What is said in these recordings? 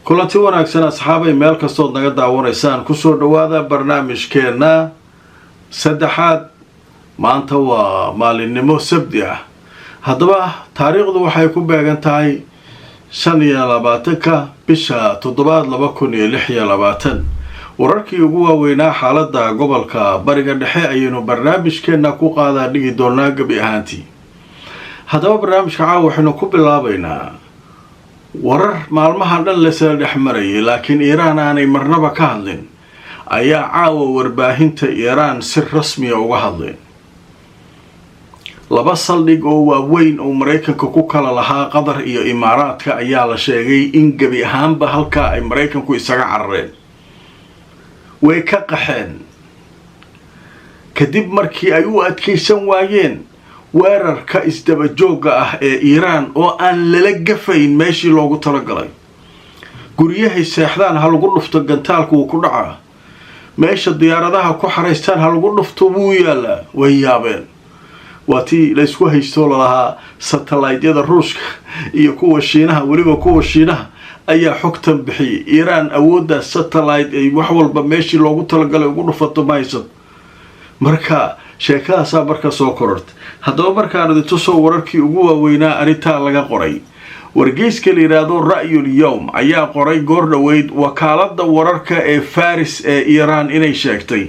Kulanti wanaagsan, asxaabay, meel kastood naga daawanaysaan, kusoo dhawaada barnaamijkeenna saddexaad. Maanta waa maalinnimo Sabdi ah. Haddaba taariikhdu waxay ku beegan tahay 25-ka bisha toddobaad 2026. Wararkii ugu waaweynaa xaaladda gobolka Bariga Dhexe ayaynu barnaamijkeenna ku qaadaa dhigi doonaa gebi ahaantii. Haddaba barnaamijka caawa waxaynu ku bilaabaynaa warar maalmahan dhan lasla dhex marayay, laakiin Iiraan aanay marnaba ka hadlin, ayaa caawa warbaahinta Iiraan si rasmiya uga hadleen. Laba saldhig oo waaweyn oo Maraykanka ku kala lahaa Qatar iyo Imaaraadka ayaa la sheegay in gebi ahaanba halkaa ay Maraykanku isaga carareen, way ka qaxeen kadib markii ay u adkaysan waayeen weerarka isdaba joogga ah ee Iiraan oo aan lala gafayn meeshii loogu talagalay. Guryahay seexdaan ha lagu dhufto, gantaalku wuu ku dhacaa. Meesha diyaaradaha ku xaraystaan ha lagu dhufto, wuu yaalaa. Way yaabeen. Waa tii laysku haysto lalahaa satellaytyada Ruushka iyo kuwa Shiinaha, weliba kuwa Shiinaha ayaa xogtan bixiyay. Iiraan awoodda satellite ay wax walba meeshii loogu talagalay ugu dhufato ma haysato. Marka sheekadaasaa marka soo korortay. Haddaba markaan idintusoo wararkii ugu waaweynaa arrintaa laga qoray, wargeyska la yidhaahdo Ra'yul Yowm ayaa qoray goor dhoweyd wakaaladda wararka ee Faris ee Iiraan inay sheegtay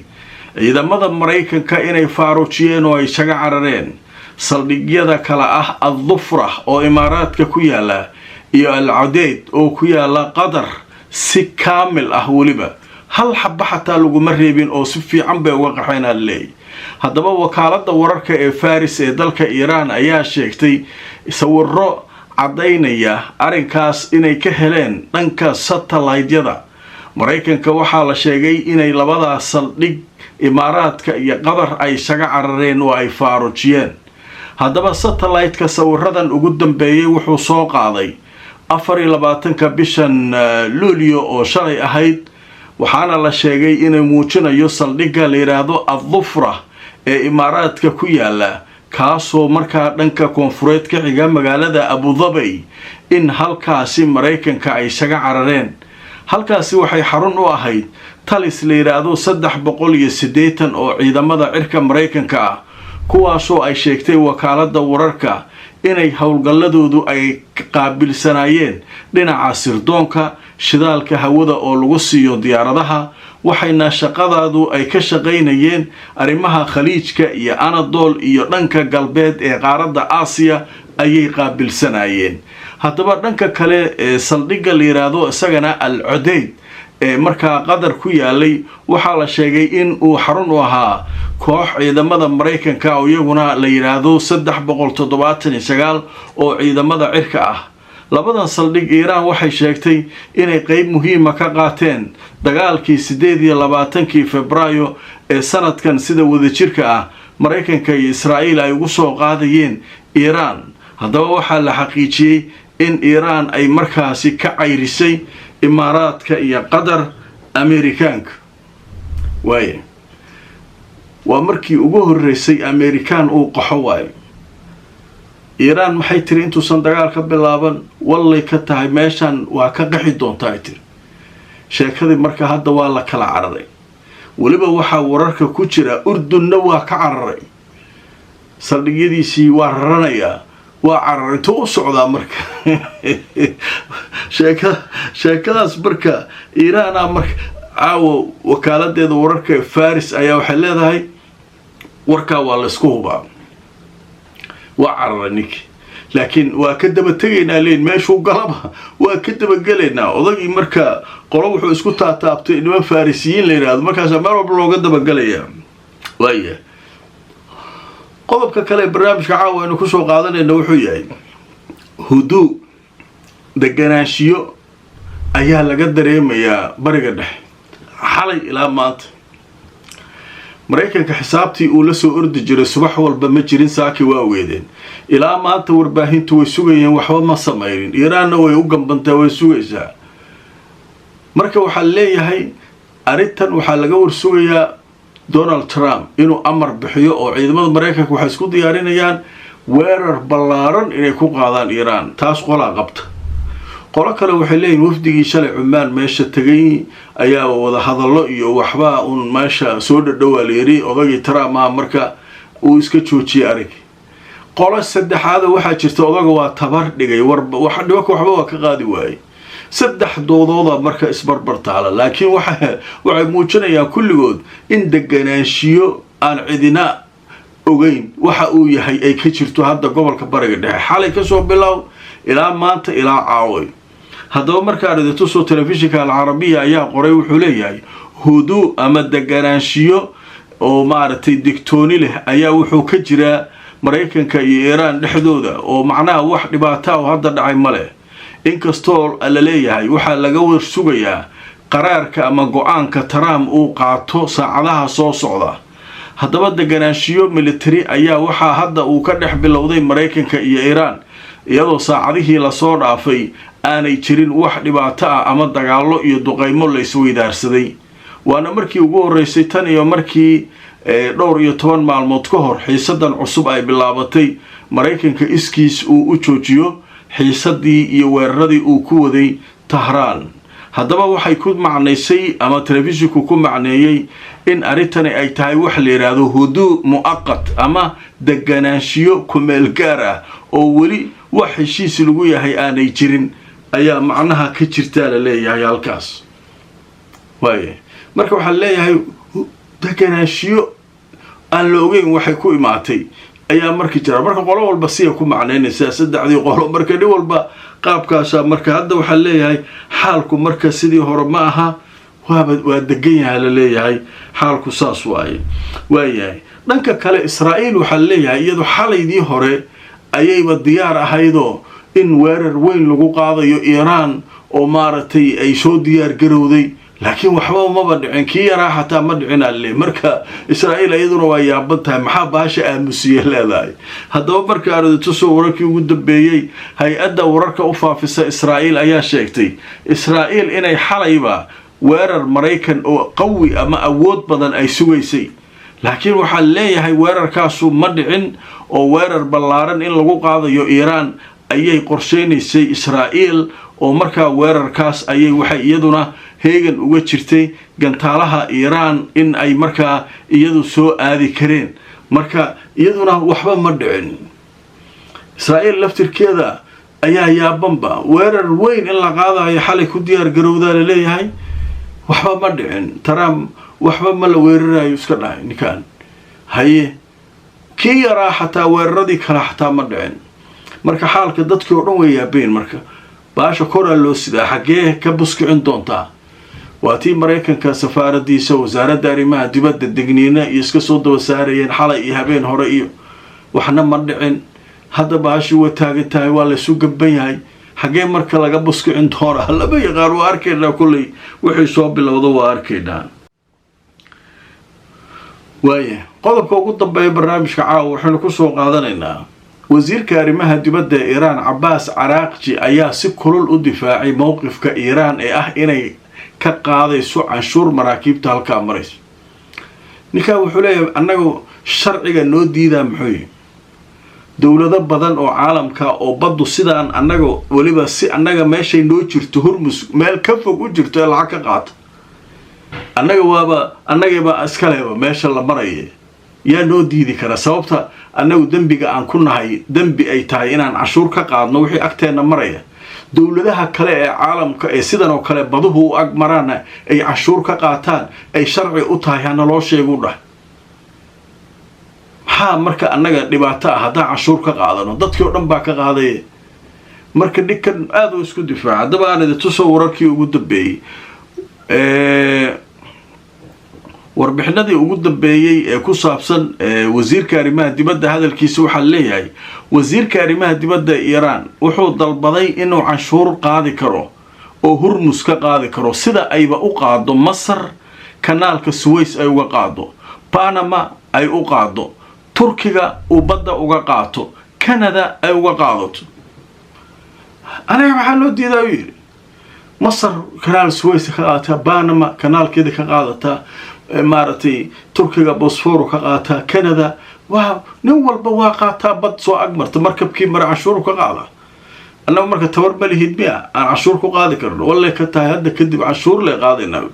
ciidamada Maraykanka inay faaruujiyeen oo ay isaga carareen saldhigyada kale ah Addufra oo Imaaraadka ku yaala iyo Al Cudeyd oo ku yaala Qatar, si kaamil ah. Weliba hal xaba xataa laguma reebin oo si fiican bay uga qaxeen leey. Haddaba wakaaladda wararka ee Faris ee dalka Iiraan ayaa sheegtay sawiro caddaynaya arrinkaas inay ka heleen dhanka satellaytyada Maraykanka. Waxaa la sheegay inay labadaas saldhig, Imaaraadka iyo Qatar, ay isaga carareen oo ay faarujiyeen. Haddaba satellite-ka sawiradan ugu dambeeyey wuxuu soo qaaday 24-ka bishan Luulyo oo shalay ahayd, waxaana la sheegay inay muujinayo saldhigga la yidhaahdo Addufra ee Imaaraadka ku yaala, kaasoo markaa dhanka koonfureed ka xiga magaalada Abudabay, in halkaasi Maraykanka ay isaga carareen. Halkaasi waxay xarun u ahayd talis la yidhaahdo 380 oo ciidamada cirka Maraykanka ah, kuwaasoo ay sheegtay wakaaladda wararka inay howlgalladoodu ay qaabilsanaayeen dhinaca sirdoonka, shidaalka hawada oo lagu siiyo diyaaradaha, waxayna shaqadaadu ay ka shaqaynayeen arrimaha Khaliijka iyo Anadol iyo dhanka galbeed ee qaaradda Aasiya ayay qaabilsanaayeen. Haddaba dhanka kale ee saldhigga la yidhaahdo isagana Al Codeyd ee markaa Qatar ku yaalay, waxaa la sheegay in uu xarun u ahaa koox ciidamada Maraykanka oo iyaguna la yidhaahdo 379 oo ciidamada cirka ah. Labadan saldhig Iiraan waxay sheegtay inay qeyb muhiima ka qaateen dagaalkii 28-kii Febraayo ee sanadkan, sida wadajirka ah Maraykanka iyo Israa'iil ay ugu soo qaadayeen Iiraan. Haddaba waxaa la xaqiijiyey in Iiraan ay markaasi ka cayrisay Imaaraadka iyo Qatar Amerikaanka. Waaya, waa markii ugu horreysay Amerikaan uu qaxo waayo. Iiraan maxay tiri intuusan dagaal ka bilaaban? Wallay ka tahay, meeshan waa ka qaxi doontaa, ay tiri sheekadii. Marka hadda waa la kala cararay. Weliba waxaa wararka ku jira Urdunna waa ka cararay saldhigyadiisii, waa raranayaa, waa carar. Intuu u socdaa marka sheekadaas? Marka Iiraana marka caawa wakaaladeeda wararka Faris ayaa waxay leedahay warkaa waa laysku hubaa, waa cararay ninkii, laakiin waa ka daba tegaynaa leyn, meeshuu galaba waa ka dabagelaynaa odagii. Marka qolo wuxuu isku taataabtay niman Farisiyiin la yidhahdo, markaasaa meel walba looga dabagelayaa. Waaya, qodobka kale ee barnaamijka caawa aynu kusoo qaadanayna wuxuu yahay huduu deganaanshiyo ayaa laga dareemayaa Bariga Dhexe xalay ilaa maanta. Maraykanka xisaabtii uu la soo ordi jiray subax walba ma jirin. Saaki waa weedeen. Ilaa maanta warbaahintu way sugayeen, waxba ma samaynin. Iiraanna way u gambantaa, way sugaysaa. Marka waxaa leeyahay arrintan waxaa laga warsugayaa Donald Trump inuu amar bixiyo, oo ciidamada Maraykanka waxay isku diyaarinayaan weerar ballaaran inay ku qaadaan Iiraan. Taas qolaa qabta. Qolo kale waxay leeyihin wafdigii shalay Cumaan meesha tegay ayaa wada hadallo iyo waxba uun meesha soo dhadhowaa la yidhi odagii Trump marka uu iska joojiyay arig. Qolo saddexaada waxaa jirta odaga waa tabar dhigay, nimanka waxba waa ka qaadi waayey. Saddex doodooda marka isbarbar taala, laakiin waxay muujinayaan kulligood in deganaanshiyo aan cidina ogeyn waxa uu yahay ay ka jirto hadda gobolka Bariga Dhexe, xalay kasoo bilow ilaa maanta ilaa caaway. Haddaba markaan idintusoo, telefishinka Alcarabiya ayaa qoray. Wuxuu leeyahay huduu ama deganaanshiyo oo maaragtay digtooni leh ayaa wuxuu ka jiraa Maraykanka iyo Iiraan dhexdooda, oo macnaha wax dhibaataa oo hadda dhacay ma leh, inkastoo la leeyahay waxaa laga warsugayaa qaraarka ama go-aanka Trump uu qaato saacadaha soo socda. Haddaba deganaanshiyo military ayaa waxaa hadda uu ka dhex bilowday Maraykanka iyo Iiraan, iyadoo saacadihii lasoo dhaafay aanay jirin wax dhibaato ah ama dagaallo iyo duqaymo la isweydaarsaday. Waana markii ugu horreysay tan iyo markii dhowr iyo toban maalmood ka hor xiisadan cusub ay bilaabatay, Maraykanka iskiis uu u joojiyo xiisadii iyo weeraradii uu ku waday Tahraan. Haddaba waxay ku macnaysay ama telefishinku ku macneeyey in arrintani ay tahay wax la yidhaahdo huduu mu'aqat ama deganaanshiyo kumeel gaar ah oo weli wax heshiis lagu yahay aanay jirin ayaa macnaha ka jirtaa la leeyahay halkaas. Waaya, marka waxaa leeyahay deganaanshiyo aan la ogeyn waxay ku imaatay ayaa markii jira. Marka qolo walba siya ku macnaynaysaa, saddexdii qolo, marka nin walba qaabkaasa. Marka hadda waxaa leeyahay xaalku marka sidii hore ma aha, waaba waa degan yahay la leeyahay xaalku, saas waaye. Waayahay, dhanka kale Israa'iil waxaa leeyahay iyadu xalaydii hore ayayba diyaar ahaydoo in weerar weyn lagu qaadayo Iiraan oo maaragtay ay soo diyaar garowday, laakiin waxba maba dhicin, kii yaraa xataa ma dhicin alle. Marka Israa'iil iyaduna waa yaaban tahay, maxaa baasha aamusiye leedahay. Haddaba marka arituso wararkii ugu dambeeyey, hay-adda wararka u faafisa Israa'iil ayaa sheegtay Israa'iil inay xalayba weerar Maraykan oo qawi ama awood badan ay sugaysay, laakiin waxaa leeyahay weerarkaasu ma dhicin, oo weerar ballaaran in lagu qaadayo Iiraan ayay qorsheynaysay Israa'iil, oo markaa weerarkaas ayay waxay iyaduna heegan uga jirtay gantaalaha Iiraan in ay markaa iyadu soo aadi kareen. Marka iyaduna waxba ma dhicin. Israa'iil laftirkeeda ayaa yaabanba, weerar weyn in la qaadayo xalay ku diyaar garowdaa laleeyahay, waxba ma dhicin. Trump waxba ma la weerarayo iska dhahay ninkaan, haye kii yaraa xataa weeraradii kale xataa ma dhicin. Marka xaalka dadkii oo dhan way yaabeen. Marka baasha koraa loo sidaa, xaggee ka buskicin doontaa? Waa tii Maraykanka safaaradiisa, wasaaradda arrimaha dibadda degniina iyo iska soo daba saarayeen xalay iyo habeen hore iyo waxna ma dhicin. Hadda baashii waa taagan tahay, waa laysu gaban yahay. Xaggee marka laga buskicin doonaa lama yaqaan. Waa arkaynaa kulley wixii soo bilowda, waa arkaynaa. Waaya, qodobka ugu dambeeya barnaamijka caawa waxaynu kusoo qaadanaynaa wasiirka arrimaha dibadda ee Iiraan Cabaas Caraaqji ayaa si kulul u difaacay mowqifka Iiraan ee ah inay ka qaadayso canshuur maraakiibta halkaa marayso. Ninkaa wuxuu leeyahay annagu sharciga noo diidaa muxuu yihi? Dowlado badan oo caalamka oo baddu sidaan annaga weliba si annaga meeshay noo jirto Hormus meel ka fog u jirto ee lacag ka qaata, annaga waaba annagaba iskaleba meesha la maraya, yaa noo diidi kara? Sababta annagu dembiga aan ku nahay dembi ay tahay inaan canshuur ka qaadno wixii agteenna maraya, dowladaha kale ee caalamka ee sidan oo kale baduhu u ag maraana ay canshuur ka qaataan ay sharci u tahay, hana loo sheegu dhah. Maxaa marka annaga dhibaato ah haddaan canshuur ka qaadano? Dadkii oo dhan baa ka qaadaya. Marka ninkan aada u isku difaaca. Haddaba aan idin tuso wararkii ugu dambeeyey, warbixinadii ugu dambeeyey ee ku saabsan wasiirka arrimaha dibadda hadalkiisa. Waxaa leeyahay wasiirka arrimaha dibadda Iiraan wuxuu dalbaday inuu canshuur qaadi karo oo Hurmus ka qaadi karo, sida ayba u qaado Masar, kanaalka Suways ay uga qaado, Panama ay u qaado, Turkiga uu badda uga qaato, Canada ay uga qaadato. Aniga maxaa loo diidaa, u yidhi? Masar kanaal Suways ka qaadataa, Panama kanaalkeeda ka qaadataa, maaragtay Turkiga Bosforo ka qaataa, Canada waa nin walba waa qaataa. Bad soo agmarta markabkii mara canshuuru ka qaadaa. Annaga marka tabar ma lihid miya aan canshuur ku qaadi karno? Wallay ka tahay, hadda kadib canshuur lay qaadaynaa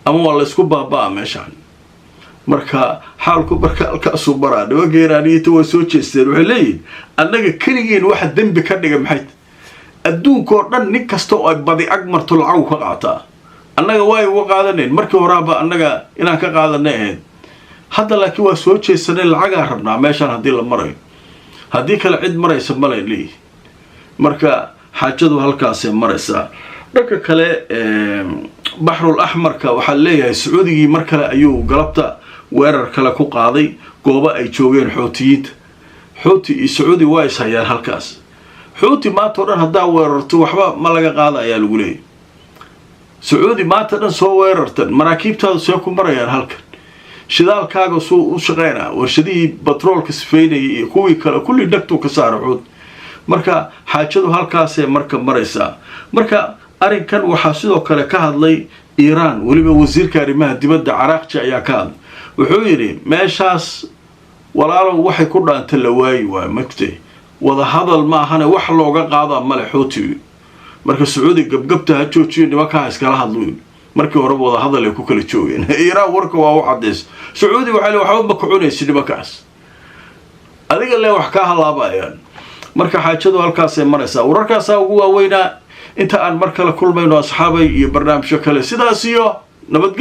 ama waa laysku baabaa meeshaan. Marka xaalku marka halkaasuu maraa. Nimanka Iiraaniyiinta waa soo jeesteen, waxay leeyihin annaga keligeen waxa dembi ka dhiga maxay? Adduunkoo dhan nin kasta oo ay badi ag marto lacagu ka qaataa, annaga waay uga qaadanayn markii horaaba annaga inaan ka qaadanay ahayd. Hadda laakiin waa soo jeesanay, lacagaa rabnaa meeshaan haddii la marayo, haddii kale cid maraysa malay leeyihi. Marka xaajadu halkaasay maraysaa. Dhanka kale, Baxrul Axmarka waxaa leeyahay Sacuudigii mar kale ayuu galabta weerar kale ku qaaday goobo ay joogeen Xuutiyiinta. Xuuti iyo Sacuudi waa is hayaan halkaas. Xuuti maanta o dhan haddaa weerarto waxba ma laga qaada ayaa lagu leeyahy. Sacuudi maanta dhan soo weerartan, maraakiibtaadu see ku marayaan halkan? Shidaalkaaga suu u shaqeynaa? Warshadihii batroolka sifeynayay iyo kuwii kale kulli dhagtuu ka saara Xuut. Marka xaajadu halkaasay marka maraysaa. Marka arrinkan waxaa sidoo kale ka hadlay Iiraan, weliba wasiirka arrimaha dibadda Caraaqji ayaa ka hadlay. Wuxuu yidhi meeshaas walaalow waxay ku dhaanta la waayi waayo, magte wadahadal maahane wax looga qaadaa male Xuuti. Marka Sacuudi gabgabta ha joojiyo, nimankaha iskala hadluy. Markii horeba wadahadal ay ku kala joogeen. Iiraan warka waa u cadays. Sacuudi waxaa le waxba ma ka cunaysi nimankaas, adiga le wax kaa halaabayaan. Marka xaajadu halkaasay maraysaa. Wararkaasaa ugu waaweynaa. Inta aan mar kale kulmayno, asxaabay, iyo barnaamijyo kale, sidaas iyo nabadgel.